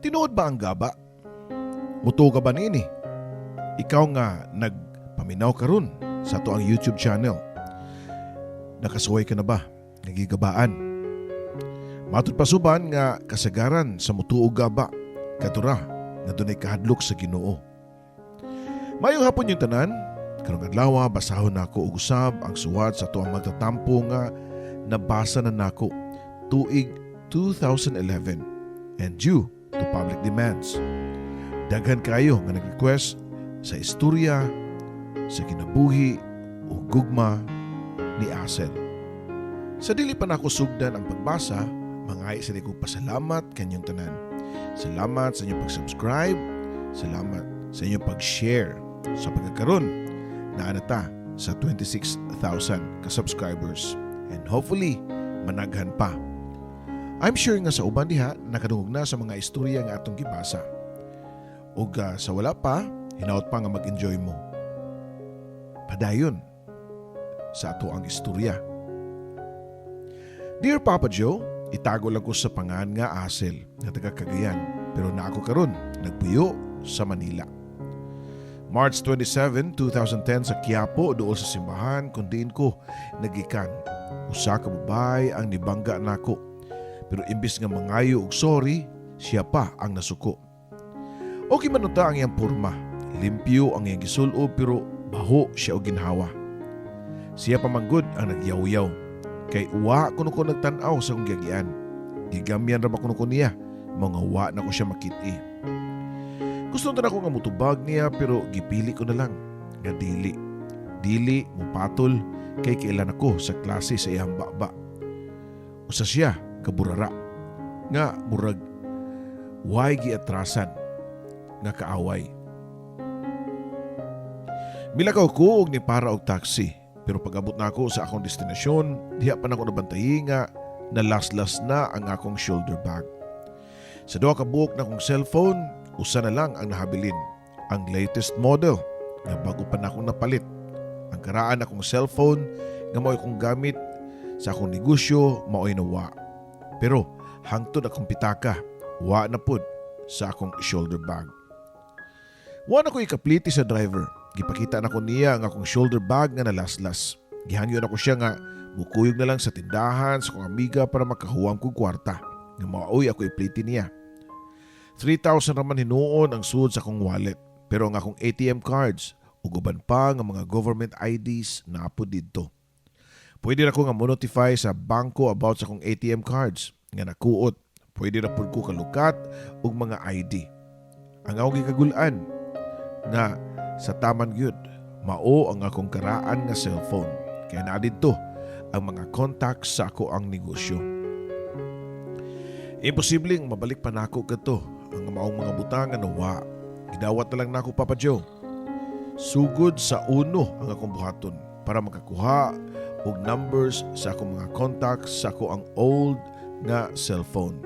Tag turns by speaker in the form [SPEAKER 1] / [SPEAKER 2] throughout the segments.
[SPEAKER 1] Tinuod ba ang gaba? Mutuo ka ba niini? Ikaw nga nagpaminaw karon sa atoang YouTube channel. Nakasuway ka na ba? Nga gigabaan? Matud pa suban nga kasagaran sa mutuo gaba katura nga dunay kahadlok sa Ginoo. Maayong hapon inyong tanan. Karong adlaw, basahon nako og usab ang suwat sa atoang magtatampo nga nabasa na nako tuig 2011 and due to public demands. Daghan kayo nga nag-request sa istorya sa kinabuhi o gugma ni Asel. Sa dili pa nako sugdan ang pagbasa, mangay sa kong pasalamat kanyong tanan. Salamat sa inyong pag-subscribe, salamat sa inyong pag-share sa pagkakaroon na ta sa 26,000 ka-subscribers and hopefully managhan pa. I'm sure nga sa uban diha nakadungog na sa mga istorya nga atong gibasa. Ug sa wala pa, hinaot pa nga mag-enjoy mo. Padayon sa atoang istorya. Dear Papa Joe, itago lang ko sa pangan nga Asel nga taga Cagayan, pero naa ko karon nagpuyo sa Manila. March 27, 2010 sa Quiapo, duol sa simbahan kung diin ko nagikan. Usa ka babae ang nibangga nako. Pero imbis nga mangayo og sorry, siya pa ang nasuko. Okay man unta ang iyang porma. Limpyo ang iyang gisulob pero baho siya og ginhawa. Siya pa manggod ang nagyaw-yaw. Kay wa kuno ko nagtan-aw sa akong giagian. Gigamyan ra ba kuno ko niya, mga wa na ko siya makit-i. Gusto na ako nga mutubag niya pero gipili ko na lang nga dili. Dili mupatol kay kailan ako sa klase sa iyang baba. Usa siya kaburara nga murag way giatrasan nga kaaway. Milakaw ko og ni para og taxi pero pag-abot na ako sa akong destinasyon, diha pa nako nabantayi nga nalaslas na ang akong shoulder bag. Sa duha ka buok na akong cellphone, usa na lang ang nahabilin, ang latest model nga bago pa na akong napalit. Ang karaan akong cellphone nga mao'y akong gamit sa akong negosyo mao'y nawa. Pero hangtod akong pitaka, wa na pud sa akong shoulder bag. Wa na ko ikapliti sa driver. Gipakita na ko niya ang akong shoulder bag nga nalaslas. Gihangyo na ko siya nga mukuyog na lang sa tindahan sa akong amiga para makahuwam kog kwarta. Nga maoy ako ipliti niya. 3,000 raman hinuon ang sud sa akong wallet. Pero ang akong ATM cards ug uban pa nga mga government IDs naa pod didto. Pwede ra ko nga mo-notify sa bangko about sa akong ATM cards nga nakuot. Pwede ra pud ko kalukat og mga ID. Ang akong gikagulan nga sa taman gyud mao ang akong karaan nga cellphone. Kaya naa didto ang mga contacts sa akoang negosyo. Imposibleng mabalik pa nako kadto ang maong mga butang nga nawa. Gidawat na lang nako, Papa Joe. Sugod sa uno ang akong buhaton para makakuha og numbers sa akong mga contacts sa akoang old nga cellphone.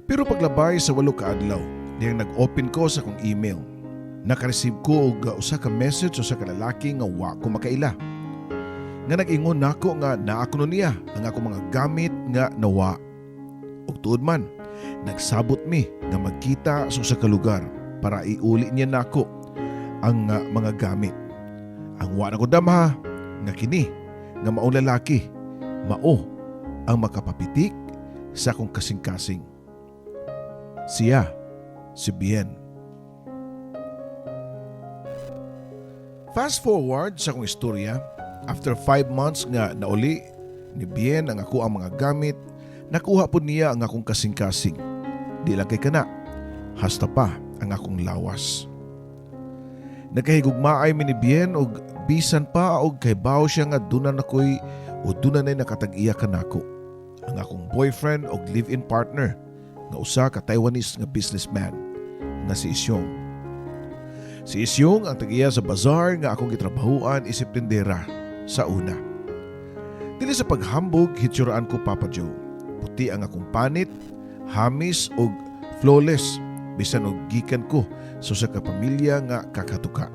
[SPEAKER 1] Pero paglabay sa 8 ka adlaw, diyang nag-open ko sa akong email. Naka-receive ko og usa ka message usa ka lalaki nga wa ko makaila. Nga nag-ingon nako nga naa kuno niya ang akong mga gamit nga nawa. Ug tuod man, nagsabot mi nga magkita sa usa ka lugar para iuli niya nako ang mga gamit. Ang wa na ko damha nga kini nga maong lalaki mao ang makapapitik sa akong kasing-kasing. Siya, si Bien. Fast forward sa akong istorya, after 5 months nga nauli ni Bien ang akoang mga gamit, nakuha po niya ang akong kasing-kasing. Di lang kay kana, hasta pa ang akong lawas. Nagkahigugmaay mi ni Bien og bisan pa og kaybaw siya nga duna na ko'y o duna na'y nakatag-iya kanako. Ang akong boyfriend og live-in partner nga usa ka Taiwanese nga businessman nga si Isyong. Si Isyong ang tag-iya sa bazaar nga akong gitrabahuan isip tindera sa una. Dili sa paghambog, hitsuraan ko, Papa Joe. Puti ang akong panit, hamis og flawless bisan og gikan ko sa usa ka pamilya nga kakatuka.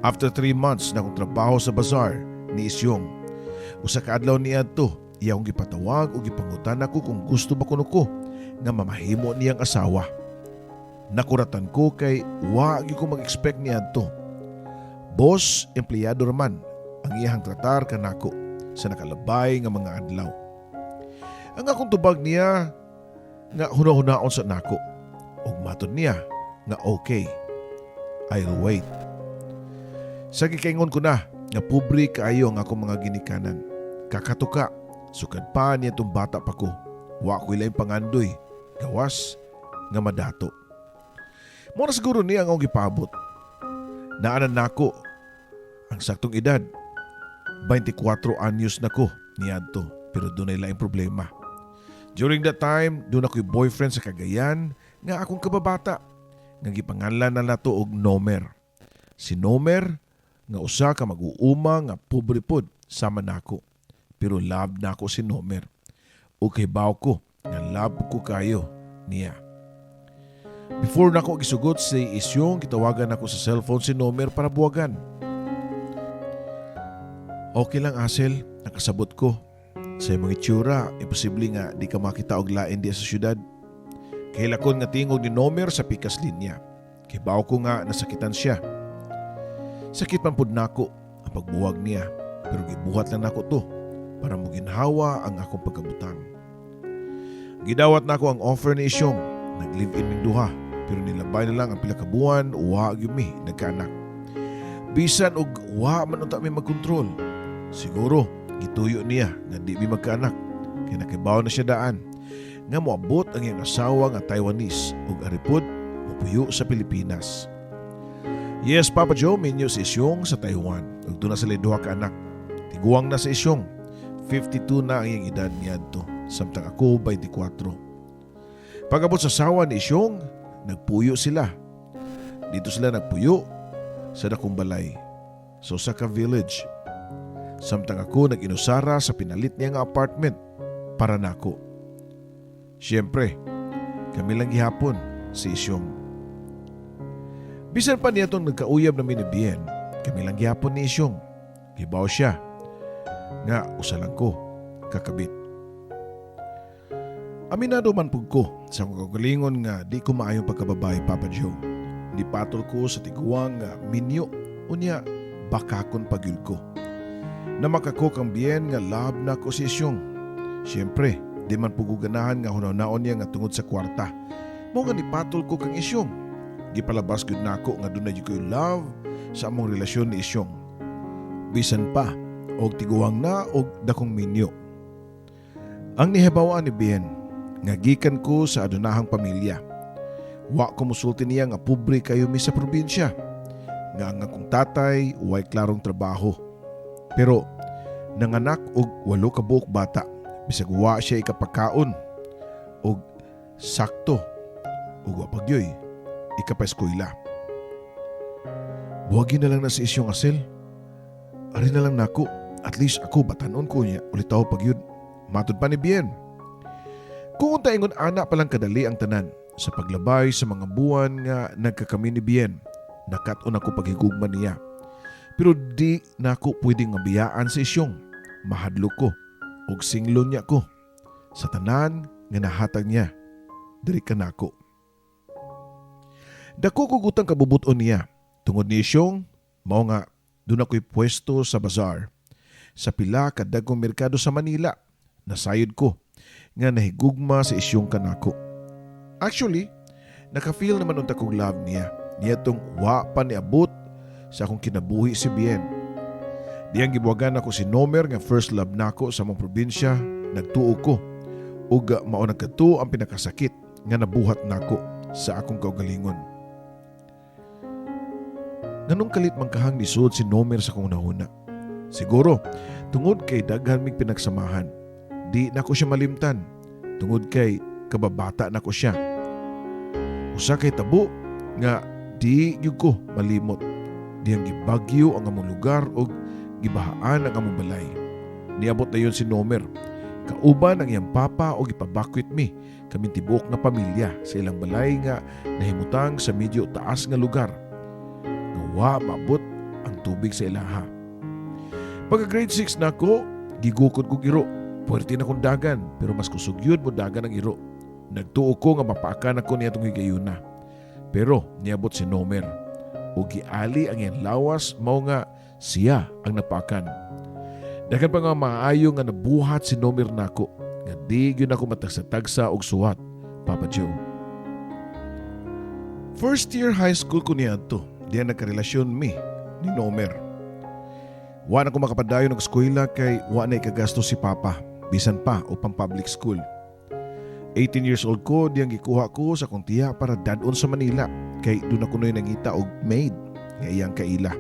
[SPEAKER 1] After 3 months na akong trabaho sa bazaar ni Isyong, usa ka adlaw niadto, iya akong gipatawag ug gipangutana ko kung gusto ba kuno ko nga mamahimo niyang asawa. Nakuratan ko kay wa gyud ko mag-expect niadto. Boss, empleyado raman ang iyahang tratar kanako sa nakalabay nga mga adlaw. Ang akong tubag niya nga huna-hunaon sa nako ug matod niya nga okay. I'll wait. Sa gikaingon ko na nga pobre kaayo ang akong mga ginikanan. Kakatuka, sukad pa niya itong bata pa ko. Wa ko ilaing pangandoy, gawas nga madato. Mao na siguro niya ang akong gipabot. Naanan nako ang saktong edad. 24 anyos na ko niadto, pero dunay laing problema. During that time, duna ko'y boyfriend sa Cagayan nga akong kababata nga gipanganlan na nato og Nomer. Si Nomer nga usa ka mag-uuma nga pobre pod sama nako. Pero love nako si Nomer. Ug kahibaw ko nga love ko kayo niya. Before nako gisugot si Isyong, gitawagan nako sa cellphone si Nomer para buwagan. "Okay lang, Asel, nakasabot ko. Sa imong itsura, imposible nga di ka makita og lain di sa syudad." Kahilakon nga tingog ni Nomer sa pikas linya. Kibaw ko nga nasakitan siya. Sakit man pud nako ang pagbuwag niya, pero gibuhat lang nako to para moginhawa ang akong pagkabutang. Gidawat nako ang offer ni Isyong. Nag-live-in ming duha, pero nilabay na lang ang pila ka buwan, wa gyud mi nagkaanak. Bisan og wa man unta mi magkontrol. Siguro gituyo niya nga di mi magkaanak kay nakibaw na siya daan nga moabot ang iyang asawa nga Taiwanese ug ari pod mopuyo sa Pilipinas. Yes, Papa Joe, minyo si Isyong sa Taiwan ug duna sila duha ka anak. Tiguang na si Isyong. 52 na ang iyang edad niadto, samtang ako 24. Pag-abot sa sawa ni Isyong, nagpuyo sila. Dito sila nagpuyo sa dakong balay sa usa ka village. Samtang ako nag-inusara sa pinalit niya nga apartment para nako. Siyempre, kami lang gihapon si Isyong. Bisan pa niya itong nagkauyab na ni Bien, kami lang gihapon ni Isyong. Gibaw siya nga usa lang ko kakabit. Aminado man pug ko sa akong kaugalingon nga di ko maayong pagkababae, Papa Joe. Nipatol ko sa tiguang nga minyo, unya bakakon pagyud ko. Namakako kang Bien nga love na ko si Isyong. Siyempre, di man pug ganahan nga hunahunaon niya nga tungod sa kwarta mao nga nipatol ko kang Isyong. Gipalabas gyud nako nga dunay gyud ko'y love sa among relasyon ni Isyong, bisan pa og tiguang na og dakong minyo. Ang nihibawaan ni Bien nga gikan ko sa adunahang pamilya. Wa ko musulti niya nga pobre kayo mi sa probinsya, nga ang akong tatay way klarong trabaho. Pero nanganak og 8 ka buok bata bisag wa siya ikapakaon og sakto ug wa pagyoy ikapaeskwela. "Buwagin na lang na si Isyong, Asel. Ari na lang nako. At least ako batanon ko niya. Ulitaw pag yun." Matod pa ni Bien. Kung unta ingon ana pa lang kadali ang tanan sa paglabay sa mga buwan nga nagkakami ni Bien, nakat-on ako paghigugma niya. Pero di nako pwedeng mabiyaan si Isyong. Mahadlok ko ug singlon niya ko sa tanan nga nahatag niya diri kanako. Dako ko gutang kabubuton niya. Tungod ni Isyong, mao nga duna ko'y pwesto sa bazaar. Sa pila ka dagkong merkado sa Manila, nasayod ko nga nahigugma sa Isyong kanako. Actually, naka-feel naman unta kog love niya. Niya tong wa pa niabot sa akong kinabuhi si Bien. Diyang gibuwagan ako si Nomer nga first love nako sa among probinsya, nagtuo ko. Ug mao nagkatuo ang pinakasakit nga nabuhat nako sa akong kaugalingon. Nganong kalit man kahang nisud si Nomer sa akong hunahuna? Siguro, tungod kay daghan mig pinagsamahan. Di nako siya malimtan. Tungod kay kababata nako siya. Usa kay tabo nga di gyud ko malimot, diyang gibagyo ang among lugar ug gibahaan ang among balay. Niabot na yun si Nomer kauban ang iyang papa o gipabakwit mi kami tibuok nga pamilya sa ilang balay nga nahimutang sa medyo taas nga lugar nga wa maabot ang tubig sa ilaha. Pagka grade 6 nako, gigukod kog iro. Puwerte na kong dagan, pero mas kusog yun mo dagan ang iro. Nagtuo ko nga mapaakan ako niya itong higayuna. Pero niabot si Nomer. Ug giali ang iyang lawas, mao nga siya ang napaakan. Daghan pa nga maayo nga nabuhat si Nomer nako nga di gyud ako matagsa-tagsa og suwat, Papa Joe. First year high school ko niadto, diya nagkarelasyon mi ni Nomer. Wa na ko makapadayon og eskwela kay wa na ikagasto si Papa, bisan pa o pang public school. 18 years old ko diyang gikuha ko sa akong tiya para dad-on sa Manila kay doon ako noy nangita og maid nga iyang kaila.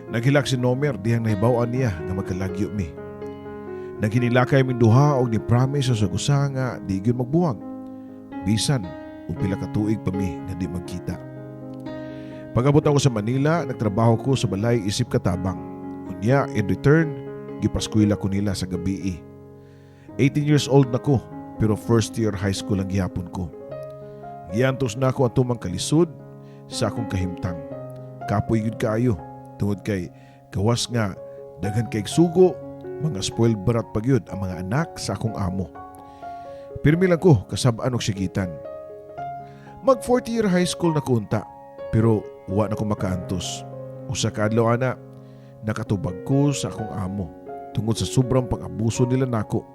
[SPEAKER 1] Naghilak si Nomer dihang nahibaw-an niya nga magkalagyo mi. Naghinilakay ming duha og ni promise sa usa nga di gyud magbuwag. Bisan og pila ka tuig pa mi nga di magkita. Pag-abot ako sa Manila, nagtrabaho ko sa balay isip katabang. Unya, in return, gipaskwela ko nila sa gabii. 18 years old na ko, pero first year high school ang gihapon ko. Giantos na ako ang tumang kalisod sa akong kahimtang. Kapoy gyud kaayo tungod kay gawas nga daghan kay sugo, mga spoiled brat pa gyud ang mga anak sa akong amo. Pirmi lang ko kasab-an og sigitan. Mag fourth year high school na ko unta, pero wa na ko makaantos. Usa ka adlaw ana, nakatubag ko sa akong amo tungod sa sobrang pang-abuso nila nako.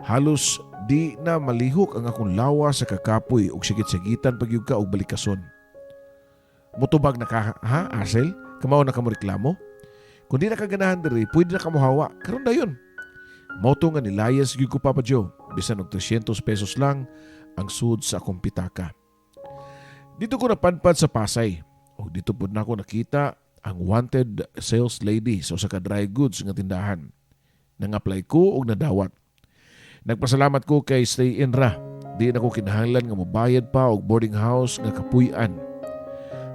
[SPEAKER 1] Halos di na malihok ang akong lawas sa kakapoy ug sigit-sigitan pagyud ka og balikason. "Mutubag na ka ha, Asel? Kamao na ka mo reklamo? Kung di na ka ganahan diri, pwede na ka mohawa. Karon dayon." Mao to nga nilayas gyud ko, Papa Joe, bisan og 300 pesos lang ang sud sa akong pitaka. Dito ko napadpad sa Pasay. O dito pud nako nakita ang wanted sales lady sa usa ka dry goods nga tindahan. Nang-apply ko og nadawat. Nagpasalamat ko kay stay in ra. Di na ko kinahanglan nga mobayad pa og boarding house nga kapuy-an.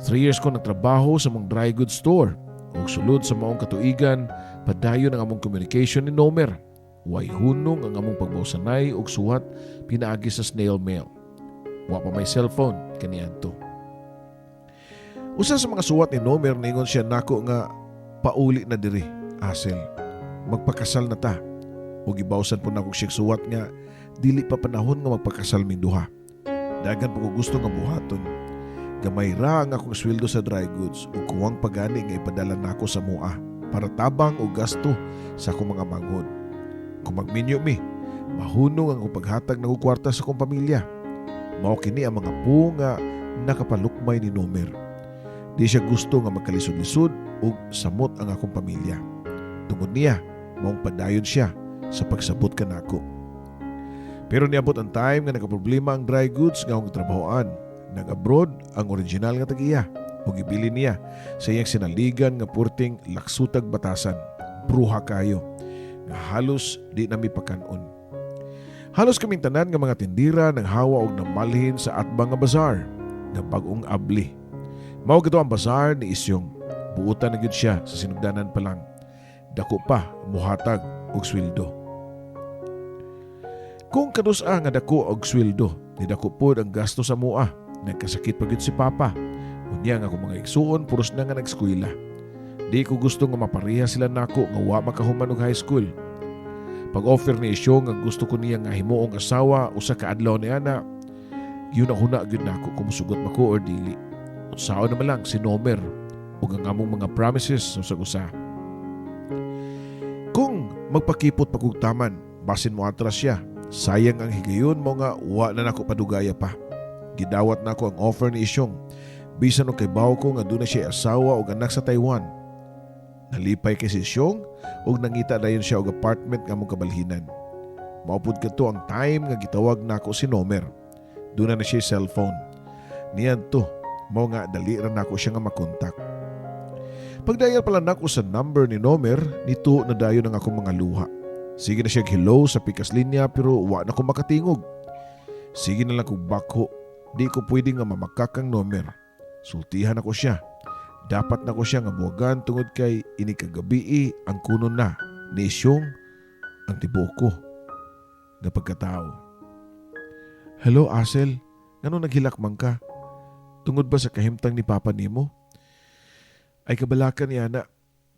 [SPEAKER 1] 3 years ko nagtrabaho sa mong dry goods store. Ug sulod sa maong katuigan, padayon ang among communication ni Nomer. Way hunong ang among pagbawsanay og suwat pinaagi sa snail mail. Wa pa may cellphone kaniadto. Usa sa mga suwat ni Nomer, ningon siya nako nga pauli na diri, Asel. Magpakasal na ta. Ug gibawsan po nako siya suwat nga dili pa panahon nga magpakasal ming duha. Daghan pa ko gusto nga buhaton. Gamay ra ang akong sweldo sa dry goods ug kuwang pagani nga ipadala nako sa mua para tabang og gasto sa akong mga manghod. Kung magminyo mi, mahunong ang akong paghatag ng kwarta sa akong pamilya. Mao kini ang mga po nga nakapalukmay ni Nomer. Di siya gusto nga magkalisod-lisod ug samot ang akong pamilya. Tungod niya, maong padayon siya sa pagsabot kanako. Pero niabot ang time nga nagkaproblema ang dry goods nga akong trabahoan. Nag-abroad ang original nga tag-iya ug ibilin niya sa iyang sinaligan nga purting laksutag batasan. Bruha kayo nga halos di nami pakanon. Halos kaming tanan nga mga tindira nang hawa og namalhin sa atbang nga bazaar nga bag-ong abli. Mao gito ang bazaar ni Isyong. Buutan na gyud siya sa sinugdanan pa lang. Dako pa muhatag og sweldo. Kung kadus-a nga dako og sweldo, ni dako pod ang gasto sa mua. Nagkasakit pa gyud si Papa. Unya nga akong mga igsuon puros na nga nag-eskwela. Di ko gusto nga mapareha sila nako nga wa makahuman og high school. Pag-offer ni Isyong nga gusto ko niya nga himuong asawa usa ka adlaw ni ana, gihuna-huna gyud nako kung musugot ba ko or dili. Unsaon naman lang si Nomer ug ang among mga promises sa usag usa. Kung magpakipot pa kog taman, basin mo atras siya. Sayang ang higayon mo nga wa na nako padugaya pa. Gidawat nako ang offer ni Isyong. Bisan og kaybaw ko nga duna siya asawa og anak sa Taiwan. Nalipay kay si Isyong ug nangita dayon siya og apartment nga among kabalhinan. Mao pud kadto ang time nga gitawag nako si Nomer. Duna na siya cellphone. Niadto, mao nga dali ra nako siya nga makontak. Pagdial pala nako sa number ni Nomer, nito na dayon ang akong mga luha. Sige na siya hello sa pikas linya pero wa na ko makatingog. Sige na lang kog bako. Di ko pwede nga mamakak ang Nomer. Sultihan ako siya. Dapat na ko siya nga buwagan tungod kay ini kagabii ang kuno na ni Isyong ang tibuok ko nga pagkatao. "Hello, Asel, ngano naghilak man ka? Tungod ba sa kahimtang ni Papa nimo? Ay kabalakan niya na.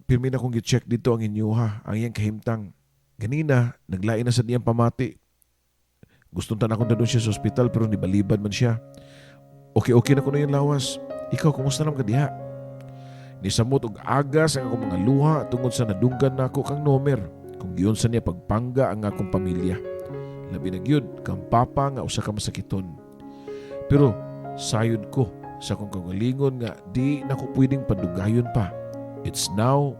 [SPEAKER 1] Pirmi na kong gi-check dito ang inyo ha, ang iyang kahimtang. Ganina, naglain na sa niyang pamati. Gusto ta na akong dadon siya sa ospital pero nibalibad man siya. Okay-okay na ko na yung lawas. Ikaw, kumusta naman ka diha? Nisamot og agas ang akong mga luha tungod sa nadunggan nako kang Nomer kung giunsa niya pagpangga ang akong pamilya. Labi na gyud kang papa nga usa ka masakiton. Pero sayod ko sa akong kaugalingon nga di nako pwedeng padugayon pa. It's now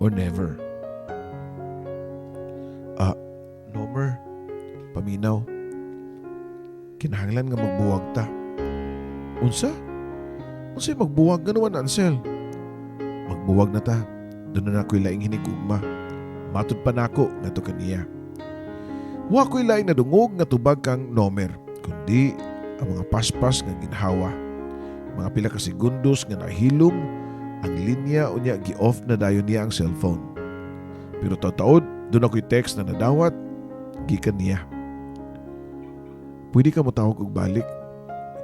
[SPEAKER 1] or never. Ah, Nomer, paminaw. Kinahanglan nga magbuwag ta. Unsa? Unsay magbuwag nga naman, Ansel? Magbuwag na ta. Doon na ako'y laing hinigugma. Matud pa nako ngadto kaniya. Wa ko'y laing nadungog nga tubag kang Nomer, kundi ang mga paspas nga ginhawa. Mga pila ka segundos nga nahilom ang linya, unya gi-off na dayon niya ang cellphone. Pero taod doon ako'y text na nadawat gikan niya. Pwede ka mo tawag og balik.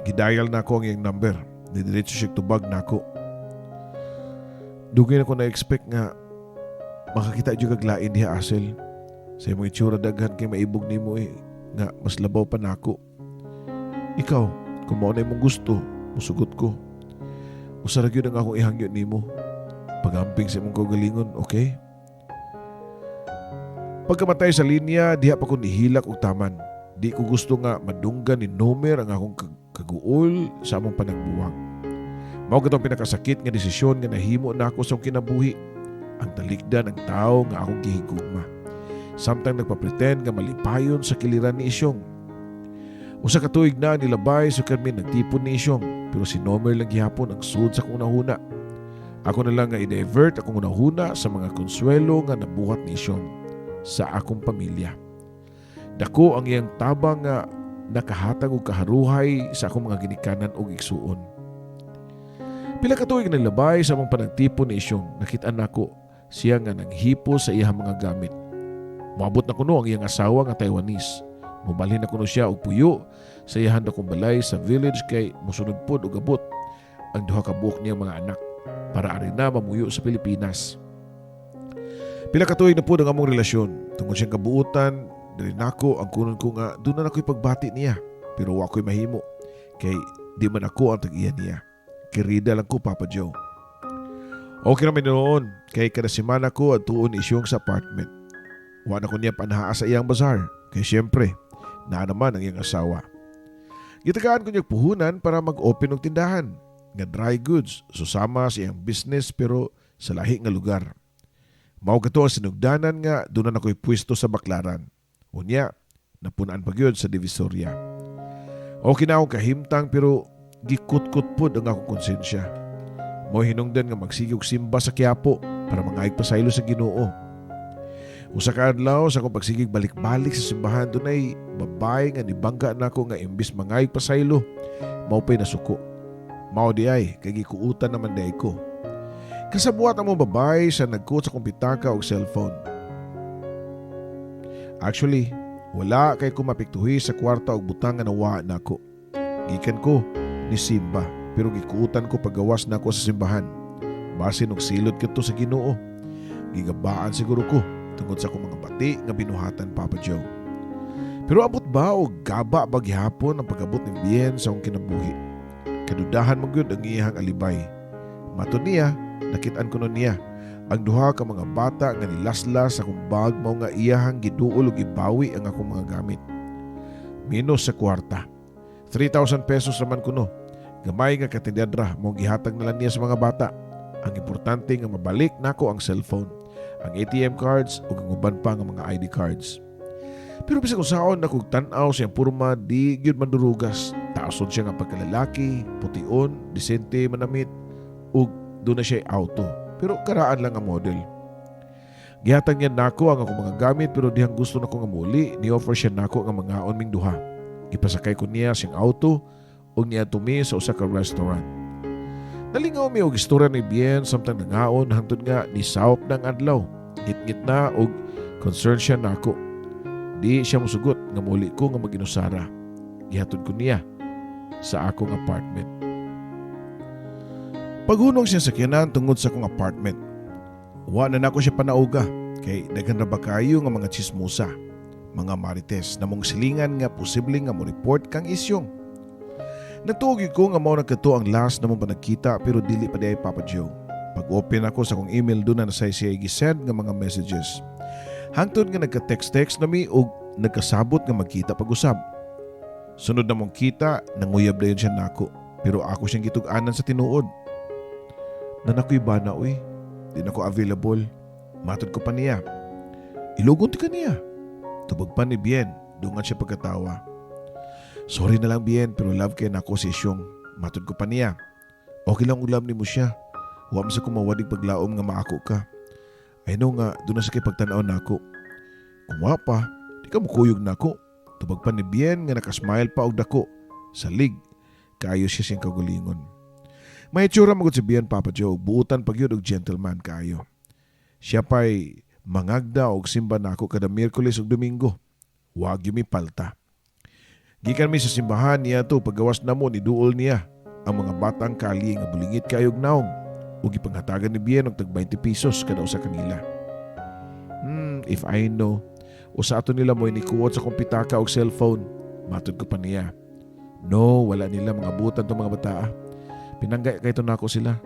[SPEAKER 1] Gidial na ako ang iyang number. Didiretso siya tubag nako. Dugay na ko na-expect nga makakita jud kag lain diha, Asel. Sa imong itsura, daghan kay maibog nimo eh, nga mas labaw pa nako. Ikaw, kung mao na imong gusto, musugot ko. Usa ra gyud ang akong ihangyo nimo. Pagamping sa imong kaugalingon, okay? Pagkamatay sa linya, diha pa ko nihilak og taman. Di ko gusto nga madunggan ni Nomer ang akong kaguol sa among panagbuwag. Mao katong pinakasakit nga desisyon nga nahimo nako sa akong kinabuhi. Ang talikdan ang tao nga akong gihigugma, samtang nagpa-pretend nga malipayon sa kiliran ni Isyong. Usa ka tuig na nilabay sa kami nagtipon ni Isyong, pero si Nomer lang gihapon ang sud sa akong hunahuna. Ako na lang nga i-divert akong hunahuna sa mga konsuelo nga nabuhat ni Isyong sa akong pamilya. Dako ang iyang tabang nga nakahatag og kaharuhay sa akong mga ginikanan ug igsuon. Pila ka tuig nilabay sa among panagtipon ni Isyong, nakita nako siya nga nanghipo sa iyang mga gamit. Moabot na kuno ang iyang asawa nga Taiwanese. Mubalhin na kuno siya og puyo sa iyang dakong balay sa village kay mosunod pod og abot ang duha ka buok niyang mga anak para ari na mamuyo sa Pilipinas. Pila ka tuig na pod ang among relasyon. Tungod siyang kabuutan, diri nako ang kunon ko nga doon na ako'y pagbati niya. Pero wa ko'y mahimo kay di man ako ang tag-iya niya. Kirida lang ko, Papa Joe. Okay naman noon kay kada semana ko at tuon isyong sa apartment. Wa na ko niya panhaa sa iyang bazaar kay siyempre naa naman ang iyang asawa. Gitagaan ko niya puhunan para mag-open og tindahan nga dry goods susama sa iyang business pero sa lahi nga lugar. Mao kato ang sinugdanan nga doon na ako'y pwesto sa Baklaran. Unya, napunaan pa gyud sa Divisoria. Okay na akong kahimtang pero gikutkot pod ang akong konsensya. Mao hinungdan nga magsige og simba sa Quiapo para mangayog pasaylo sa Ginoo. Usa ka adlaw sa akong pagsigig balik-balik sa simbahan, dunay babae nga nibangga nako nga imbis mangayog pasaylo, mao pa'y nasuko. Mao di ay kay gikuutan naman diay ko. Kasabuat ang mga babae sa nagkuot sa akong pitaka og cellphone. Actually, wala kay ko mapiktuhi sa kwarta og butang nga nawa nako. Gikan ko ni simba pero gikuutan ko pagawas nako sa simbahan. Basin og silot kadto sa Ginoo. Gigabaan siguro ko tungod sa akong mga bati nga binuhatan, Papa Joe. Pero abot ba o gaba ba gihapon ang pag-abot ni Bien sa akong kinabuhi? Kadudahan man gyud ang iyang alibay. Matod niya, nakit-an kuno niya ang duha ka mga bata nga nilaslas sa akong bag, mao nga iyahang giduol ug gibawi ang akong mga gamit. Minus sa kwarta. 3,000 pesos naman kuno. Gamay nga kantidad ra mao gihatag na lang niya sa mga bata. Ang importante nga mabalik nako ang cellphone, ang ATM cards ug ang uban pa nga mga ID cards. Pero bisag unsaon na kog tan-aw sa iyang porma, di gyud mandurugas. Taason siya nga pagkalalaki, pution, disente manamit ug duna siya auto. Pero karaan lang ang model. Gihatag niya nako ang akong mga gamit pero dihang gusto nako nga muli, ni-offer siya nako nga mangaon ming duha. Gipasakay ko niya siyang auto ug niadto mi sa usa ka restaurant. Nalingaw mi og istorya ni Bien samtang nangaon hangtod nga nisawop ng adlaw. Ngitngit na og concern siya nako. Di siya mosugot nga muli ko nga maginusara. Gihatod ko niya sa akong apartment. Paghunong siya sa sakyanan tungod sa akong apartment, wa na nako siya panauga kay daghan ra ba kayo nga mga chismosa. Mga marites na mong silingan nga posible nga mo report kang Isyong. Nagtuo gyud ko nga mao na kato ang last na mong panagkita, pero dili pa diay, Papa Joe. Pag-open ako sa akong email, duna na say siya gisend nga mga messages. Hangtod nga nagka-text-text na mi og nagkasabot nga magkita pag-usab. Sunod na mong kita, nanguyab dayon siya nako. Pero ako siyang gitug-anan sa tinuod. "Naa nakoy bana uy. Di na ko available." Matod ko pa niya. "Ilugon ti ka niya." Tubag pa ni Bien, dungan siya pagkatawa. "Sorry na lang, Bien, pero love kay nako si Isyong." Matod ko pa niya. "Okay lang ulam ni mo siya. Wa man sa kumawadig paglaom nga maako ka. I know nga duna sa kay pagtanaw nako. Kung wa pa, di ka mukuyog nako." Tubag pa ni Bien nga nakasmile pa og dako. Salig kaayo siya siyang kagulingon. May itsura magud si Bien, Papa Joe, buutan pag yun og gentleman kaayo. Siya pa'y mangagda og simba nako kada Miyerkules ug Domingo. Wag yun mi palta. Gikan mi sa simbahan niya to, paggawas namo ni duol niya ang mga batang kali nga bulingit kaayog naong ug gipanghatagan ni Bien og tag 20 pesos kada usa kanila. If I know, usa ato nila mo nikuot sa akong pitaka og cellphone." Matod ko pa niya. "No, wala nila mga butan tong mga bataa. Pinanggay kay to nako sila.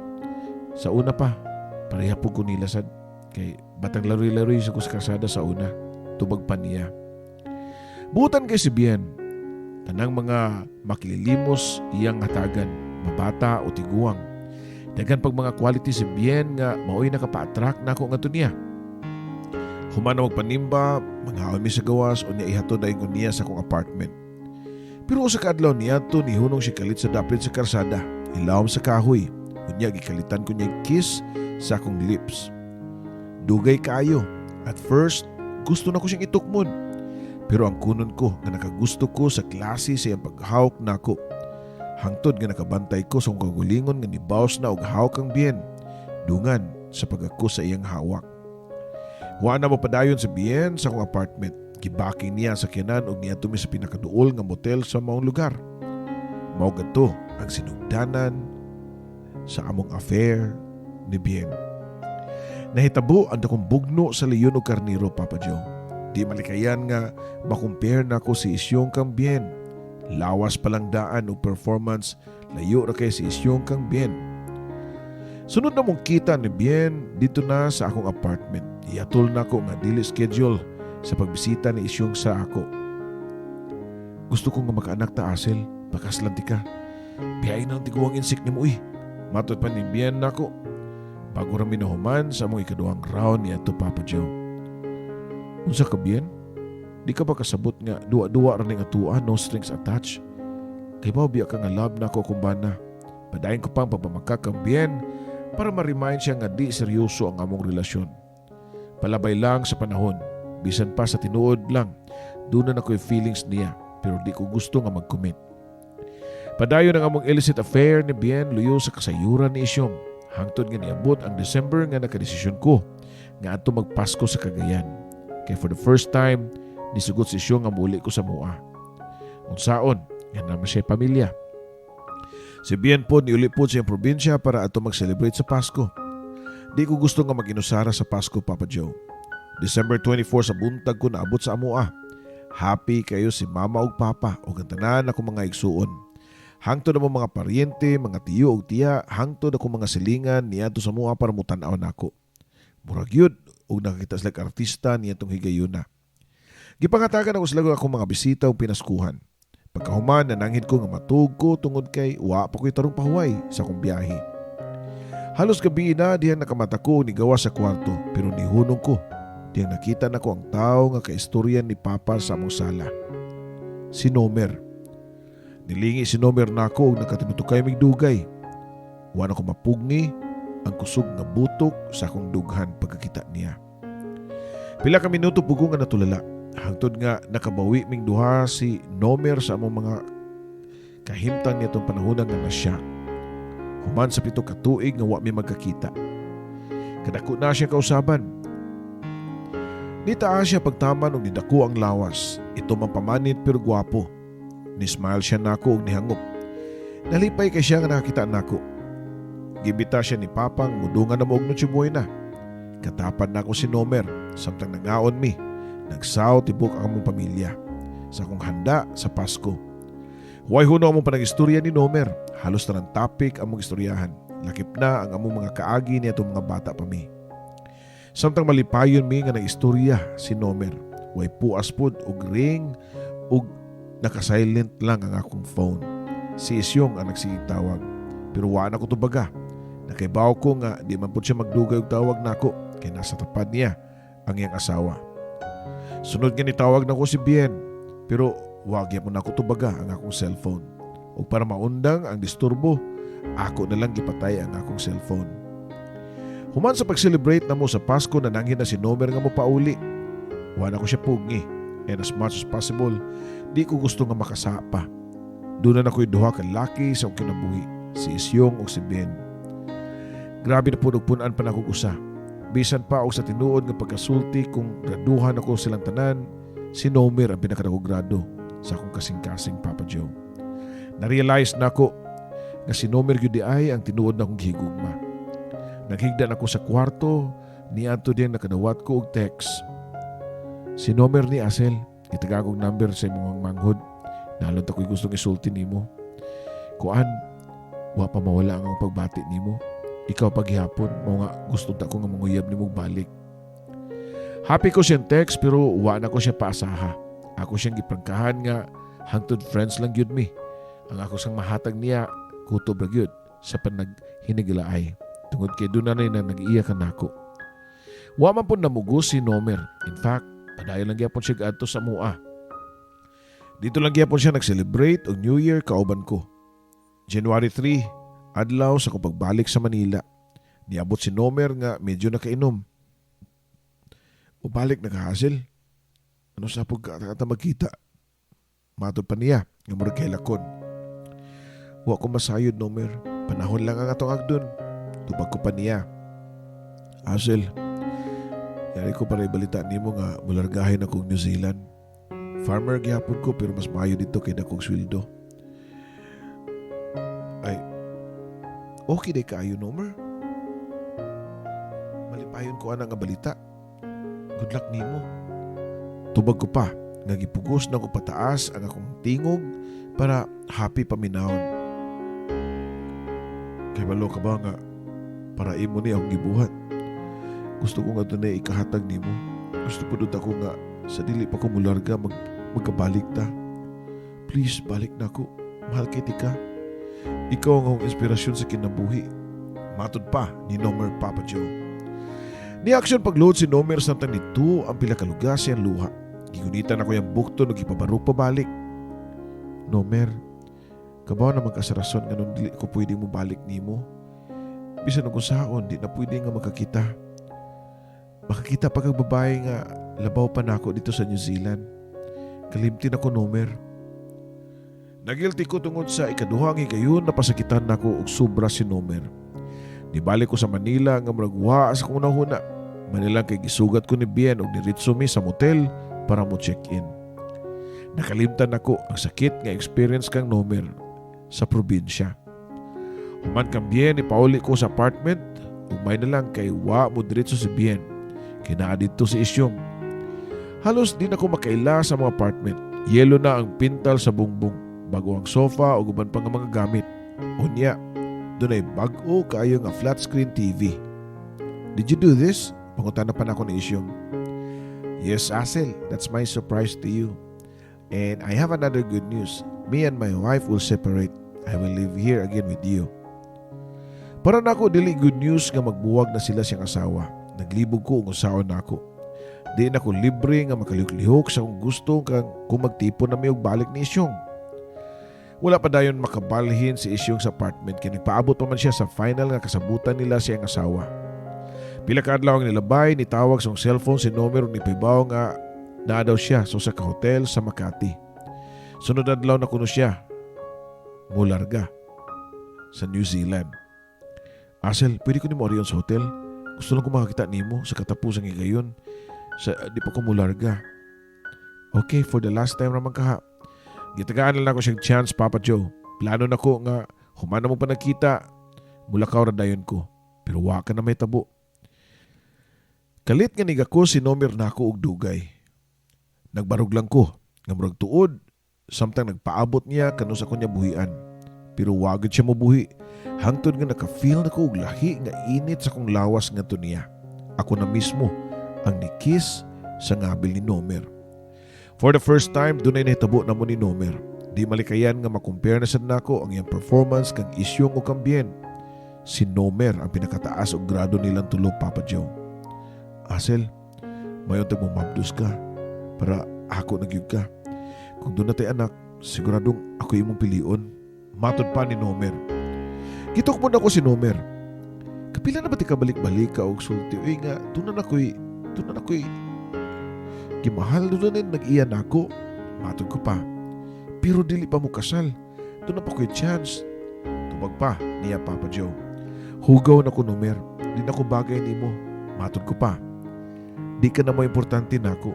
[SPEAKER 1] Sa una pa, pareha po ko nila sad. Kay batang laroy-laroy sa kus karsada sa una." Tubag pa niya. Butan kay si Bien. Tanang mga makililimos iyang hatagan, mabata o tiguang. Daghan pag mga quality si Bien nga maoy nakapa-attract nako ngadto niya. Human na magpanimba, manghaon mi sa gawas o niya ihatod ay niya sa akong apartment. Pero usa ka adlaw niya to, nihunong siya kalit sa dapit sa karsada, ilawom sa kahoy. Unya gikalitan ko niya kiss sa akong lips. Dugay kaayo. At first, gusto na ko siyang itukmon. Pero ang kunon ko nga nakagusto ko sa klase sa iyang paghawak nako. Hangtod nga nakabantay ko sa akong kagulingon nga nibaws na og hawak ang Bien. Dungan sa pagako sa iyang hawak. Wa na mapadayon sa Bien sa akong apartment. Gibaking niya ang sakyanan og niadto mi sa pinakaduol nga motel sa maong lugar. Mao gadto ang sinugdanan sa among affair ni Bien. Nahitabo ang dakong bugno sa leyon og karniro, Papa Joe. Di malikayan nga makumpare nako si Isyong kang Bien. Lawas pa lang daan og performance, layo ra kay si Isyong kang Bien. Sunod na mong kita ni Bien dito na sa akong apartment. Iatol na ko nga dili schedule sa pagbisita ni Isyong sa ako. "Gusto ko nga makaanak ta, Asel, pakaslan ti ka. Biyain ang tiguang insik nimo uy." Matod pa ni Bien nako. Bago ra mi nahuman sa among ikaduhang round niadto, Papa Joe. "Unsa ka, Bien? Di ka ba kasabot nga duwa-duwa ra ning atua, no strings attached? Kay ba biya ka nga love nako akong bana." Padayon ko pang pagpamangka kang Bien para ma-remind siya nga di seryoso ang among relasyon. Palabay lang sa panahon, bisan pa sa tinuod lang, duna na ko'y feelings niya, pero di ko gusto nga mag-commit. Padayon ang among illicit affair ni Bien luyo sa kasayuran ni Isyong. Hangtod nga niabot ang December nga nakadesisyon ko nga adto magpasko sa Cagayan. Kay for the first time, nisugot si Isyong nga muli ko sa mua. Unsaon, nga naman siya pamilya. Si Bien po niuli po sa iyang probinsya para ato mag-celebrate sa Pasko. Di ko gusto nga mag-inusara sa Pasko, Papa Joe. December 24 sa buntag ko naabot sa amoa. Happy kayo si mama ug papa ug ang tanan ako mga igsuon. Hangtod na mo mga paryente, mga tiyo ug tiya, hangtod ako mga silingan niadto sa mua para mutan-aw nako. Murag yun ug nakakita sila artista niadtong higayuna. Gipangatagan ako sila akong mga bisita ug pinaskuhan. Pagkahuman, nananghid ko nga matug ko tungod kay wa pa ko'y tarong pahuway sa akong biyahe. Halos gabi na dihang nakamata ko ni gawa sa kwarto, pero nihunong ko dihang nakita nako ang tao nga kaistorya ni Papa sa among sala. Si Nomer. Nilingi si Nomer nako ug nakatinutukay mig dugay. Wa na ko mapugni ang kusog nga butok sa akong dughan pagkakita niya. Pila ka minuto pugo nga natulala. Hangtod nga nakabawi ming duha si Nomer sa among mga kahimtang nitong panahon nga nasya. Human sa 7 ka tuig nga wa mi magkakita. Kadako na siya kausaban. Nitaas siya pagtaman og nidako ang lawas. Ito man pamanit pero gwapo. Ni-smile siya nako og nihangop. Nalipay kay siya nga nakakita nako. Gibita siya ni Papang mudungan na mo og Noche Buena. Katapan nako si Nomer samtang nangaon mi. Nagsaw tibok ang among pamilya sa akong handa sa Pasko. Way huno among panag-istorya ni Nomer. Halos tanan topic among istoryahan. Lakip na ang among mga kaagi ni atong mga bata pa mi. Samtang malipayon mi nga nag-istorya si Nomer, way puas pod og ring ug naka-silent lang ang akong phone. Si Isyong ang nagsigig tawag. Pero wa na ko tubaga. Nakaibaw ko nga di man pud siya magdugay og tawag nako kay nasa tapad niya ang iyang asawa. Sunod nga nitawag nako si Bien, pero wa gyapon nako tubaga ang akong cellphone. Ug para maundang ang disturbo, ako na lang gipatay ang akong cellphone. Human sa pag-celebrate namo sa Pasko, nananghin na si Nomer nga mopauli. Wa na ko siya pugngi and as much as possible, di ko gusto nga makasapa. Duna na ko'y duha ka laki sa akong kinabuhi, si Isyong ug si Ben. Grabe na pud og pun-an pa nako usa. Bisan pa og sa tinuod nga pagkasulti kung graduhan ako silang tanan, si Nomer ang pinakadakong grado sa akong kasing-kasing, Papa Joe. Na-realize nako nga si Nomer gyud diay ang tinuod na akong gihigugma. Naghigda na ko sa kwarto, niadto diyang nakadawat ko og text. Si Nomer ni Asel, gitagaan kog number sa imong manghod. Nalon ta ko'y gustong isulti nimo. Kuan, wa pa mawala ang akong pagbati nimo. Ikaw paghihapon, mao nga gusto ta ko nga manguyab nimo balik. Happy ko siyang text pero wa na ko siya paasaha. Ako siyang giprangkahan nga hangtod friends lang gyud mi. Ang ako sang mahatag niya kutob ra gyud sa panaghinigalaay. Tungod kay doon na na nag-iya ka nako. Wa man pud namugos si Nomer. In fact, padayon lang gyapon siya adto sa mua. Dito lang gyapon siya nag-celebrate og New Year kauban ko. January 3, adlaw sa akong pagbalik sa Manila. Niabot si Nomer nga medyo nakainom. "Ubalik na ka, Hazel. Ano sa pagkata magkita?" Matod pa niya nga murag kahilakon. "Wa ko masayod, Nomer. Panahon lang ang atong agdon." Tubag ko pa niya. "Hazel, yari ko para ibalita nimo nga mulargahin akong New Zealand. Farmer gihapon ko pero mas maayo dito kay dakong sweldo." "Ay, okay diay kaayo, Nomer. Malipayon ko ana nga balita. Good luck nimo." Tubag ko pa nga gipugos na ko pataas ang akong tingog para happy paminawon. "Kay balo ka ba nga para imo ni akong gibuhat? Gusto ko nga dunay ikahatag nimo. Gusto pud ako nga sa dili pa ko mularga magkabalik ta. Please, balik na ako. Mahal kay tika. Ikaw ang akong inspirasyon sa kinabuhi." Matod pa ni Nomer, Papa Joe. Ni aksyon pagluhod si Nomer samtang nito ang pila ka lugas siyang luha. Gigunitan ako yung bukto ug gipabarog pabalik. "Nomer, kabaw naman ka sa rason nga dili ko pwede mo balik nimo. Bisan og saon, di na pwede nga magkakita. Makakita pa kag babae nga labaw pa nako dito sa New Zealand. Kalimti nako, Nomer." Nagilti ko tungod sa ikaduhang higayon na pasakitan nako og sobra si Nomer. Nibalik ko sa Manila nga murag wa sa akong hunahuna. Manila kay gisugat ko ni Bien og diretso mi sa motel para mo check-in. Nakalimtan nako ang sakit nga experience kang Nomer sa probinsya. Human kang Bien, ipauli ko sa apartment. Umay na lang kay wa mo diretso si Bien. Kay naa didto si Isyong. Halos di na ko makaila sa mga apartment. Yelo na ang pintal sa bungbong. Bago ang sofa o uban pa nga mga gamit. Unya, dunay bag-o kaayo nga flat screen TV. "Did you do this?" Pangutana pa nako ni Isyong. "Yes, Asel, that's my surprise to you. And I have another good news. Me and my wife will separate. I will live here again with you." Para nako dili good news nga magbuwag na sila siyang asawa. Naglibog ko ug usaon nako. Di na ko libre nga makalihok-lihok sa akong gusto kang kung magtipon na mi og balik ni Isyong. Wala pa dayon makabalhin si Isyong sa apartment kay nagpaabot pa man siya sa final nga kasabutan nila siyang asawa. Pila ka adlaw ang nilabay, nitawag sa akong cellphone si Nomer ug nipahibaw nga naa daw siya sa usa ka hotel sa Makati. Sunod adlaw na kuno siya mularga sa New Zealand. "Asel, pwede ko nimo ariyon sa hotel? Gusto lang ko makakita nimo sa katapusang higayon. Sa di pa ko mularga." "Okay, for the last time raman kaha." Gitagaan na lang ako siyang chance, Papa Joe. Plano na ko nga human na mo pa nagkita, mulakaw ra dayon ko. Pero wa ka na may tabo. Kalit nga nigako si Nomer nako og dugay. Nagbarog lang ko, nga murag tuod, samtang nagpaabot niya kanus ako niya buhian. Pero wa gyud siya mobuhi. Hangtod nga naka-feel na ko og lahi nga init sa akong lawas ngadto niya. Ako na mismo ang ni-kiss sa ngabil ni Nomer. For the first time, dunay nahitabo namo ni Nomer. Di malikayan nga makompare na sad nako ang iyang performance kang Isyong o kang Bien. Si Nomer ang pinakataas og grado nilang tulo, Papa Joe. "Asel, mayon tag mabdos ka para ako na gyud ka. Kung duna tay anak, siguradong ako imong pilion," matod pa ni Nomer. Gitukmon nako si Nomer. "Kapila na ba ti kabalik-balik ka og sulti? Uy nga, duna na ko'y gimahal, duna na nag-iya nako," matod ko pa. "Pero dili pa mo kasal. Duna pa ko'y chance," tubag pa niya, Papa Joe. "Hugaw na ko, Nomer. Di na ko bagay nimo," matod ko pa. "Di ka na mo importante nako.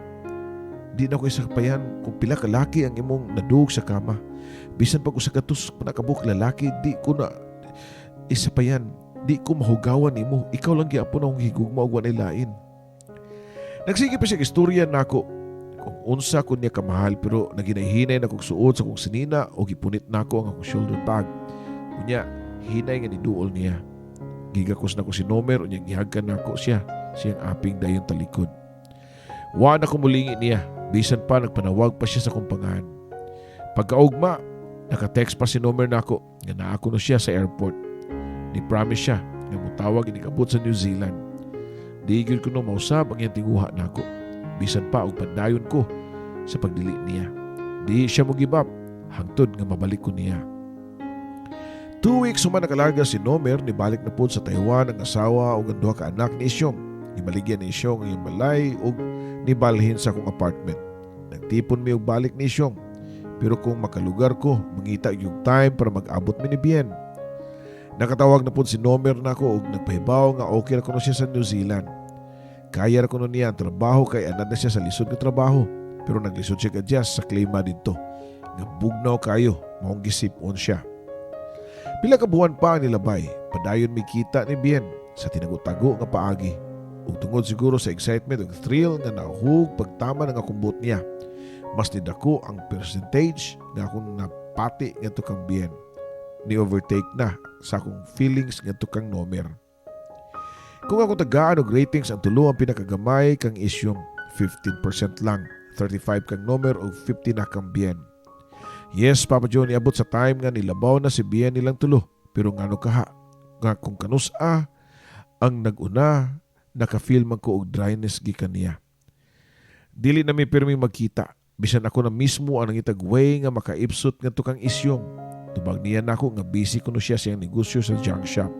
[SPEAKER 1] Di na ko isapayan kung pila ka laki ang imong nadug sa kama. Bisan pag usa ka tus nakabuk lalaki, di ko na isapayan. Di ko mahugawan nimo. Ikaw lang gyapon akong higugma og walay lain." Nagsige pa siya istorya nako kung unsa ko niya kamahal, pero naghinay-hinay na kog suod sa kong sinina o gipunit nako ang akong shoulder bag. Unya, hinay nga niduol niya. Gigakos nako si Nomer, unya gihagkan nako siya siyang aping dayon talikod. Wa na ko mulingi niya, bisan pa nagpanawag pa siya sa akong pangalan. Pagkaugma, naka-text pa si Nomer nako nga naa kuno siya sa airport. Ni promise siya nga mutawag inig-abot sa New Zealand. Di gyud ko no mausab ang iyang tinguha nako. Bisan pa og padayon ko sa pagdili niya. Di siya mo give up hangtod nga mabalik ko niya. 2 weeks human nakalarga si Nomer, nibalik na pod sa Taiwan ang asawa ug ang duha ka anak ni Isyong. Gibaligya ni Isyong ang iyang balay ug nibalhin sa akong apartment. Nagtipon mi og balik ni Isyong. Pero kung makalugar ko, mangita yung time para mag-abot mi ni Bien. Nakatawag na pod si Nomer nako ug nagpahibaw nga okay ra kuno siya sa New Zealand. Kaya ra kuno niya ang trabaho kay anad na siya sa lisod nga trabaho. Pero naglisod siya adjust sa klima didto. Nga bugnaw kayo, maong gisip-on siya. Pila ka buwan pa ang nilabay, padayon mi kita ni Bien sa tinago-tago nga paagi. Ug tungod siguro sa excitement ug thrill nga nahug pagtama ng akong buot niya, mas nidako ang percentage nga akong napati ngadto kang Bien. Ni overtake na sa akong feelings ngadto kang Nomer. Kung ako tagaan og ratings, ang tulo ang pinakagamay kang Isyong, 15% lang, 35 kang Nomer ug 50 na kang Bien. Yes, Papa Joe, niabot sa time nga nilabaw na si Bien nilang tulo. Pero ngano kaha, nga kung kanus-a ang nag-una, naka-feel man ko og dryness gikan niya. Dili na mi pirmi magkita. Bisan ako na mismo ang nangitag way nga makaipsot ngadto kang Isyong. Tubag niya nako nga busy kuno siya siyang negosyo sa junk shop.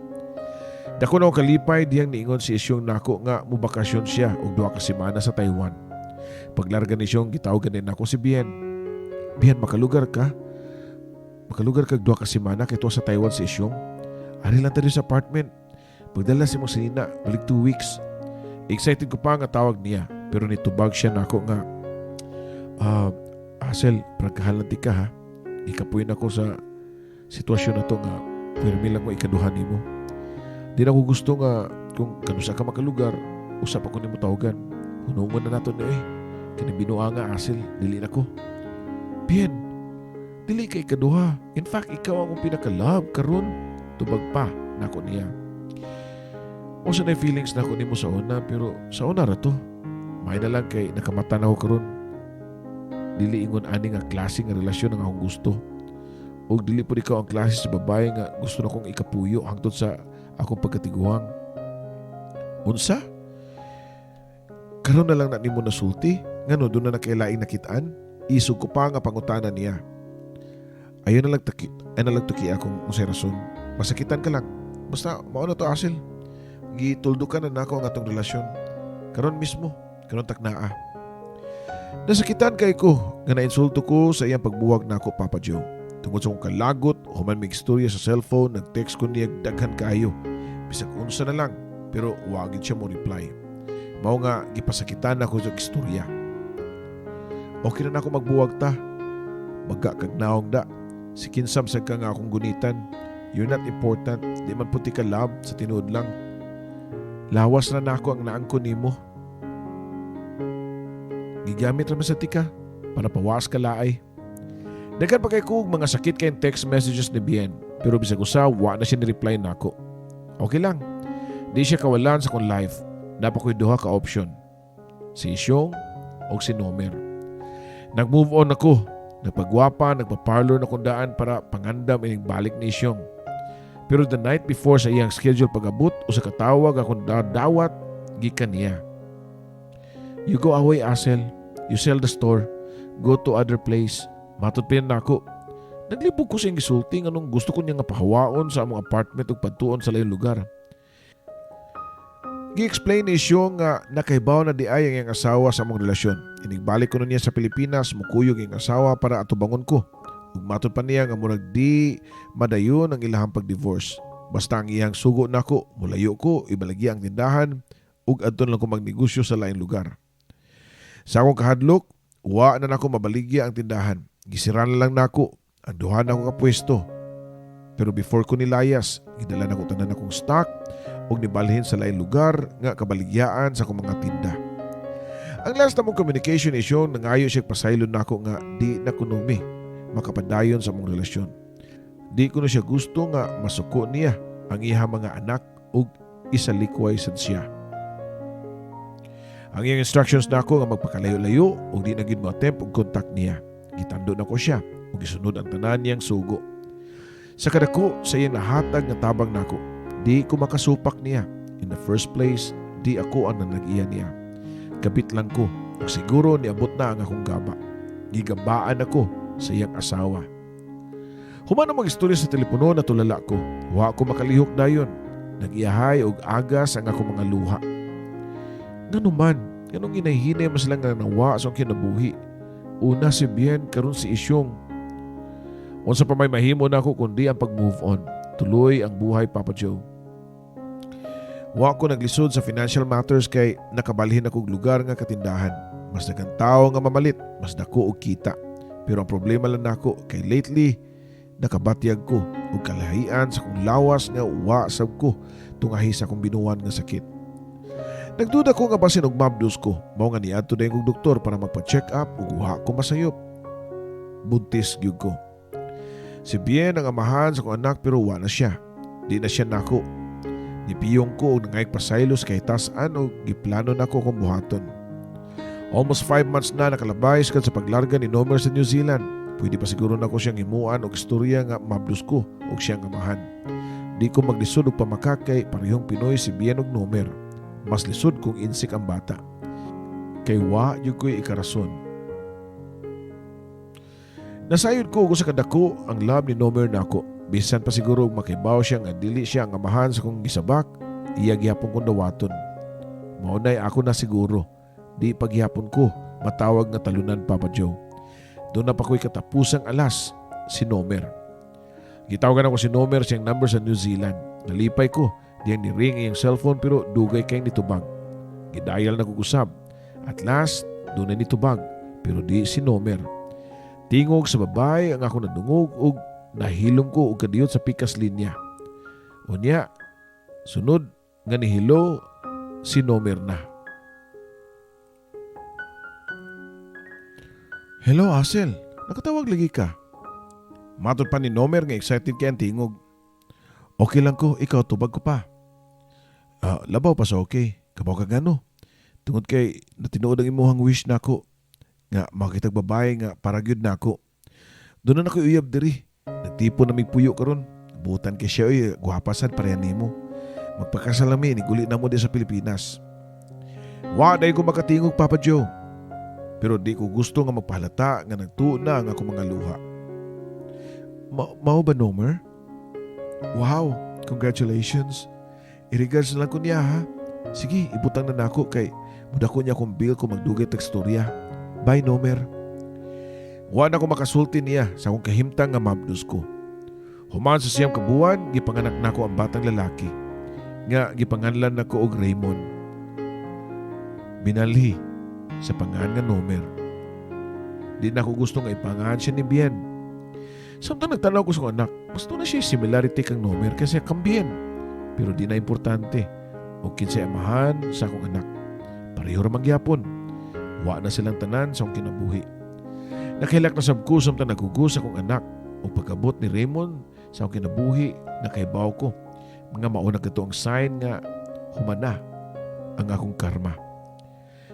[SPEAKER 1] Dako na ako kalipay diyang niingon si Isyong nako nga mobakasyon siya og 2 ka semana sa Taiwan. Paglarga ni Isyong, gitawagan din nako si Bien. "Bien, makalugar ka? Makalugar kag 2 ka semana kay tuwa sa Taiwan si Isyong. Ari lang tayo sa apartment. Pagdala si mong sinina, balik 2 weeks." Excited ko pa nga tawag niya, pero nitubag siya nako nga, "Asel, prangkahalan ka ha. Ikapuy na ko sa sitwasyon na to nga pirmi lang ko ikaduha nimo. Di na ko gusto nga kung kanusa ka makalugar, usap ako nimo tawagan. Hunungon na nato ni eh. Kani binuanga nga, Asel, dili na ko." "Bien, dili ka ikaduha. In fact, ikaw ang akong pinaka-love karon," tubag pa nako niya. "O sa na feelings nako nimo sa una, pero sa una ra to. May na lang kay nakamata na ako karon. Dili ingon ani nga klase nga relasyon ang akong gusto. Ug dili pud ikaw ang klase sa babae nga gusto na kong ikapuyo hangtod sa akong pagkatiguang." "Unsa? Karon na lang na nimo nasulti? Ngano duna na kay laing nakitaan?" Isog ko pa nga pangutana niya. "Ayaw na lang tuki akong unsay rason. Masakitan ka lang. Basta mao na to, Asil. Gituldukan na nako ang atong relasyon. Karon mismo, karon taknaa." Nasakitan kay ko nga nainsulto ko sa iyang pagbuwag nako, Papa Joe. Tungod sa akong kalagot, human mig istorya sa cellphone, nag-text ko niya daghan kaayo. Bisag unsa na lang, pero wa gyud siya mo reply. Mao nga gipasakitan ako sa istorya. "Okay na nako magbuwag ta. Baga kag naong da. Si kinsam sa ka nga akong gunitan. You're not important. Di man puti ka love sa tinuod lang. Lawas na nako ang naangko nimo." Gigamit ra man sa tika para pawas kalaay. Daghan pa kay ko og mga sakit kay text messages ni Bien, pero bisag usa wa na siya ni-reply nako. Okay lang. Di siya kawalan sa akong life. Naa pa ko'y duha ka option. Si Isyong o si Nomer. Nag-move on ako. Nagpagwapa, nagpa-parlor na kong daan para pangandam ining balik ni Isyong. Pero the night before sa iyang schedule pag-abot, usa ka tawag akong dawat gikan niya. "You go away, Asel. You sell the store. Go to other place." Matod pa nako. Naglibog ko sa iyang gisulti nganong gusto ko niya nga pahawaon sa among apartment ug padtuon sa layong lugar. Gi-explain ni Isyong nga nakahibaw na diay ang iyang asawa sa among relasyon. Inigbalik ko niya sa Pilipinas, mukuyog iyang asawa para atubangon ko. Ug matod pa niya nga murag di madayon ang ilahang pag-divorce. Basta ang iyang sugo nako, mulayo ko, ibalagya ang tindahan, ug adto lang ko magnegosyo sa laing lugar. Sa akong kahadlok, wa na nako mabaligya ang tindahan. Gisira na lang nako ang duha nako ka pwesto. Pero before ko nilayas, gidala nako tanan akong stock ug nibalhin sa laing lugar nga kabaligyaan sa akong mga tinda. Ang last namong communication is yung nangayo siya pasaylo nako nga di na kuno mi makapadayon sa among relasyon. Di ko na siya gusto nga masuko niya ang iyang mga anak ug isalikway sad siya. Ang iyang instructions nako nga magpakalayo-layo ug di na gyud mo attempt og contact niya. Gitando nako siya ug gisunod ang tanan niyang sugo. Sa kadako sa iyang nahatag nga tabang nako, di ko makasupak niya. In the first place, di ako ang nanag-iya niya. Kabit lang ko ug siguro niabot na ang akong gaba. Gigabaan ako sa iyang asawa. Human ang mag-istorya sa telepono, natulala ko. Wa ko makalihok dayon. Nag-iyahay og agas ang akong mga luha. Ngano man, nganong ginahinay man sila nga nawa sa akong kinabuhi? Una si Bien, karon si Isyong. Unsa pa may mahimo nako kundi ang pag-move on. Tuloy ang buhay, Papa Joe. Wa ko naglisod sa financial matters kay nakabalhin ako og lugar nga katindahan. Mas daghang tao nga mamalit, mas dako og kita. Pero ang problema lang nako kay lately nakabatyag ko og kalahian sa kong lawas nga wa sab ko tungahi sa akong binuwan nga sakit. Nagduda ko nga basin og mabdos ko. Mao nga niadto dayon kog doktor para magpa-check up ug wa ko masayop. Buntis gyud ko. Si Bien ang amahan sa akong anak, pero wa na siya. Di na siya nako. Nipiyong ko og nangayog pasaylo sa kahitasan og giplano nako akong buhaton. Almost 5 months na nakalabay sukad sa paglarga ni Nomer sa New Zealand. Pwede pa siguro nako siyang himuan og istorya nga mabdos ko og siyang amahan. Di ko maglisod og pamakak kay parehong Pinoy si Bien og Nomer. Mas lisod kung insik ang bata. Kay wa gyud ko'y ikarason. Nasayod ko kung sa kadako ang love ni Nomer nako. Bisan pa siguro og makibaw siya nga dili siya ang amahan sa kong gisabak, iya gihapon kong dawaton. Mao nay ako na siguro. Di paghihapon ko matawag nga talunan, Papa Joe. Duna pa ko'y katapusang alas, si Nomer. Gitawagan ako si Nomer siyang number sa New Zealand. Nalipay ko, diyang ni-ring iyang cellphone pero dugay kay nitubag. Gidial na ko usab. At last, duna nitubag pero di si Nomer. Tingog sa babae ang ako nadungog ug nahilom ko og kadiyot sa pikas linya. Unya, sunod nga nihilo, si Nomer na. "Hello, Asel, nakatawag lagi ka." Matod pa ni Nomer nga excited kay ang tingog. "Okay lang ko, ikaw, tubag ko pa." "Labaw pa sa okay, kabaw ka gano. Tungod kay natinuod ang imuhang wish nako nga makitag babae nga para gyud nako. Duna na ko'y uyab diri. Nagtipon na mig puyo karon. Butan kay siya oy, gwapa sad, pareha nimo. Magpakasal mi, niguli na mo di sa Pilipinas." Wa day ko makatingog, Papa Joe. Pero di ko gusto nga magpahalata nga nagtuo na ang akong mga luha. "Mao ba, Nomer? Wow, congratulations. I-regards na lang ko niya ha. Sige, ibutang na nako kay mudako niya akong bill kung magdugay tag storya. Bye, Nomer." Wa na ko makasulti niya sa akong kahimtang nga mabdos ko. Human sa 9 ka buwan, gipanganak nako ang batang lalaki nga gipanganlan nako og Raymond. Binalhi sa pangan nga Nomer. Di na ako gusto nga ipangan siya ni Bien. Samtang nagtanaw ko sa akong anak, mas na siya similarity kang Nomer kasi kang Bien. Pero di na importante. O kinsay amahan sa akong anak. Pareho ra magyapon. Wa na silang tanan sa akong kinabuhi. Nakahilak na sab ko samtang naghugos akong anak ug pag-abot ni Raymond sa akong kinabuhi, nakahibaw ko nga mao na kato ang sign nga humana ang akong karma.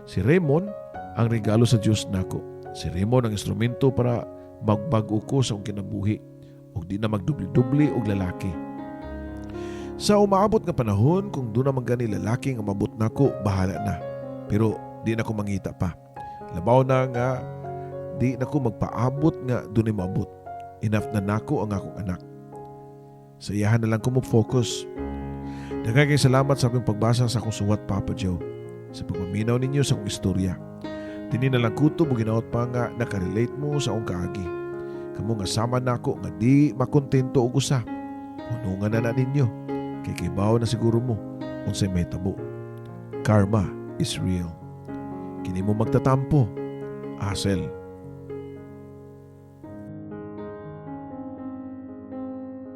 [SPEAKER 1] Si Raymond ang regalo sa Dios nako. Si Raymond ang instrumento para magbag-o ko sa akong kinabuhi ug di na magdubli-dubli og lalaki. Sa umaabot nga panahon, kung duna man gani lalaki nga mabot nako, bahala na. Pero di na ko mangita pa. Labaw na nga di na ko magpaabot nga dunay moabot. Enough na nako ang akong anak. Sa iyahan na lang ko mo focus. Daghan kay salamat sa akong pagbasa sa akong suwat, Papa Joe. Sa pagpaminaw ninyo sa akong istorya. Dini na lang kutob ug hinaot pa nga nakarelate mo sa akong kaagi. Kamo nga sama nako nga di makontento og usa, hunungan na na ninyo. Kay kibaw na siguro mo unsay mahitabo. Karma is real. Kini mo magtatampo. Asel.